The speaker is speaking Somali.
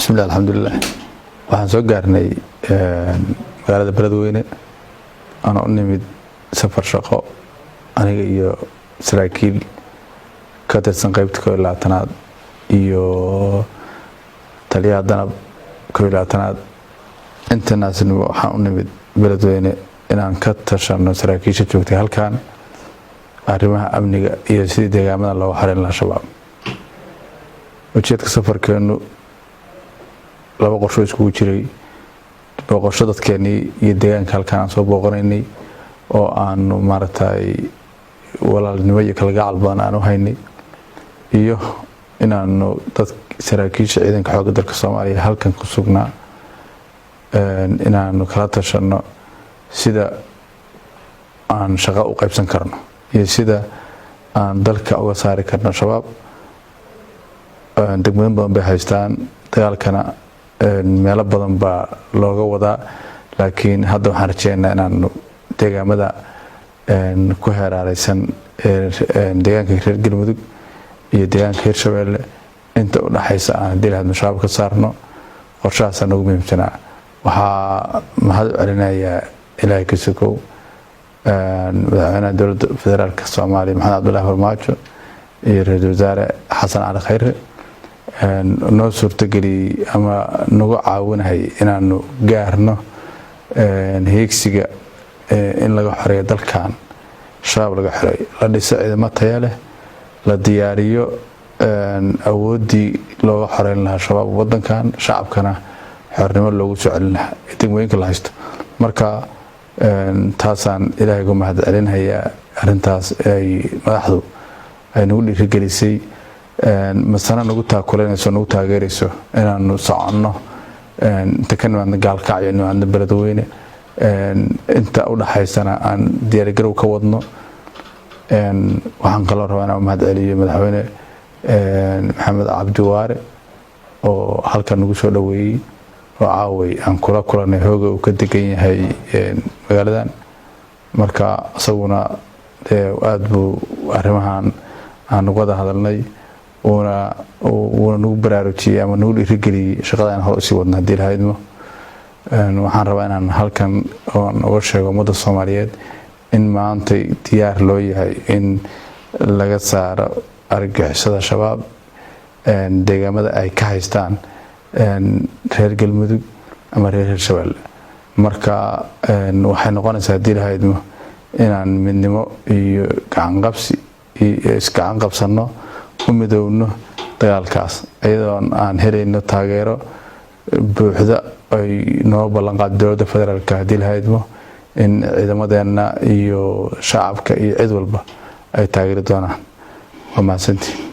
Bismillah, alxamdulilah. Waxaan soo gaarnay magaalada Beledweyne. Ana u nimid safar shaqo, aniga iyo saraakiil ka tirsan qeybta 21aad iyo taliyaha Danab 21aad. Intanaasna waxaan u nimid Beledweyne inaan ka tashano saraakiisha joogtay halkan arrimaha amniga iyo sidii deegaamada looga xoreyn lahaa Shabaab. Ujeedka safarkeenu laba qorsho iskugu jiray: booqosho dadkeenii iyo deegaanka halkan aan soo booqanaynay oo aanu maaragtay walaalnimo iyo kalgacal badan aan u haynay, iyo inaanu dad saraakiisha ciidanka xoogga dalka Soomaaliya halkan ku sugnaa inaanu kala tashano sida aan shaqo u qaybsan karno iyo sida aan dalka uga saari karno Shabaab. Degmooyin badan bay haystaan, dagaalkana meelo badan baa looga wadaa, laakiin hadda waxaan rajeynaa inaanu deegaamada ku heeraareysan deegaanka reer Galmudug iyo deegaanka Hirshabeelle inta u dhaxaysa aan haddii lahadno Shabaab ka saarno. Qorshahaasaa nagu muhiimsanaa. Waxaa mahad u celinayaa Ilaahay ka sokow madaxweynaha Dowladda Federaalka Soomaaliya, Maxamed Cabdullaahi Farmaajo, iyo ra-iisul wasaare Xasan Cali Khayre, noo suurtageliyey ama nagu caawinahay inaanu gaarno heegsiga in laga xoreeyo dalkan Shabaab, laga xoreeyo, la dhiso ciidamo taya leh, la diyaariyo awooddii looga xoreyn lahaa Shabaab wadankan, shacabkana xornimo loogu soo celin lahaa ee degmooyinka la haysto. Marka taasaan Ilaahay uga mahad celinhayaa, arrintaas ay madaxdu ay nagu dhiirigelisay, masana nagu taakulanayso, nagu taageerayso inaanu soconno. Inta ka nimaadna Gaalkacyo, nimaadna Beledweyne, inta u dhaxaysana aan diyaargarow ka wadno. Waxaan kaloo rabaa inaan mahad celiyo madaxweyne Maxamed Cabdi Waare oo halkan nagu soo dhoweeyey oo caaway aan kula kulanay hooga uu ka degan yahay magaaladan. Marka isaguna dee aada buu arrimahan aan uga wada hadalnay, wuuna nagu baraarujiyey ama nagu dhiirigeliyey shaqada aan hore usii wadno haddii lahaydmo. Waxaan rabaa inaan halkan oon uga sheego ummadda Soomaaliyeed in maantay diyaar loo yahay in laga saaro argagixisada Shabaab deegaamada ay ka haystaan reer Galmudug ama reer Hirshabelle. Marka waxay noqonaysaa haddii lahaydmo inaan midnimo iyo gacanqabsi iyo isgacan qabsanno, u midoowno dagaalkaas, iyadoon aan helayno taageero buuxda ay noo ballanqaad dowladda federaalka haddii lahaydmo, in ciidamadeenna iyo shacabka iyo cid walba ay taageeri doonaan. Waa mahadsantii.